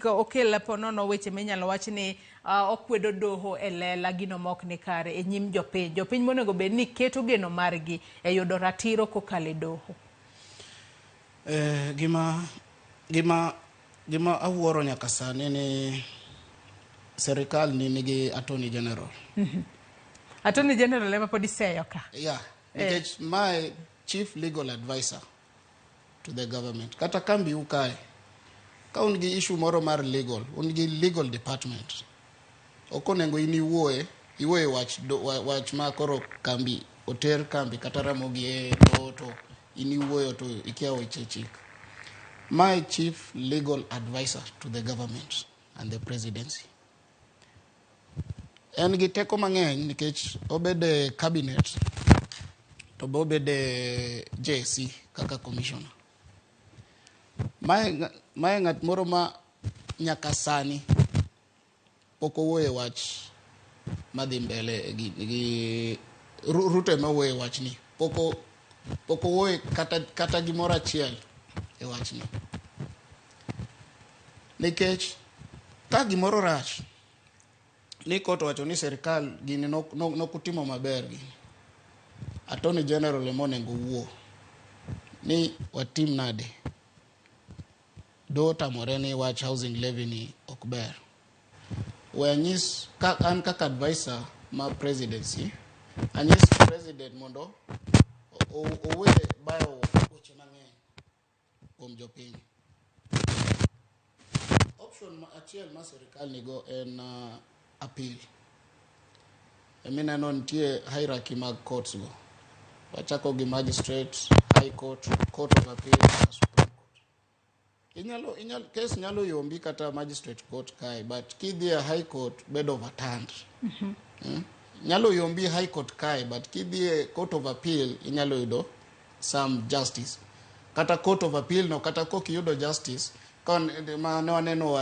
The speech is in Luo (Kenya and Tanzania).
kik okel ponono weche minyalo wach ni okwedo doho e lela, gino mok ni kare e nyim jopiny, jopiny monego bed ni keto geno margi e yudo ratiro kokalo e doho. Gima awuoro nyaka sani ni serikal ni nigi attorney general. Attorney general ema pod iseyo ka. Yeah, nikech mae chief legal advisor to the government. Kata kambi u kae, ka un gi issue moro mar legal, un gi legal department. Ok onego in iwuoye, iwuoye wach, wach ma koro kambi oter kambi kata Ramogi e doho to in iwuoyo to ikia weche chik. My chief legal advisor to the government and the presidency. En gi teko mang'eny nikech obedo e cabinet to be obedo e JSC kaka commissioner. Mae ng'at moro ma nyaka sani pok owuoyo e wach madhi mbele gi Ruto ema owuoyo e wachni. Pok owuoyo kata gimoro achiel e wachni. Nikech ka gimoro rach ni court owacho ni serikal gini nokutimo maber gini. Attorney General ema onego owuo ni watim nade. Do otamore ni wach housing levy ni ok ber. We anyis ka an kaka advisor ma presidency, anyis president mondo owe bayo weche mang'eny kuom jopiny. Option achiel ma serikal nigo en appeal. Emineno nitie hierarchy mag courts go. Wachako gi magistrate, high court, court of appeal, nyaka Supreme Court. Inyalo, case nyalo yombi kata magistrate court kae, but kidhi e high court bedo overturned. Nyalo yombi high court kae, but kidhi e court of appeal inyalo yudo some justice. Kata court of appeal no, kata kok iyudo justice, ka ma ne waneno wach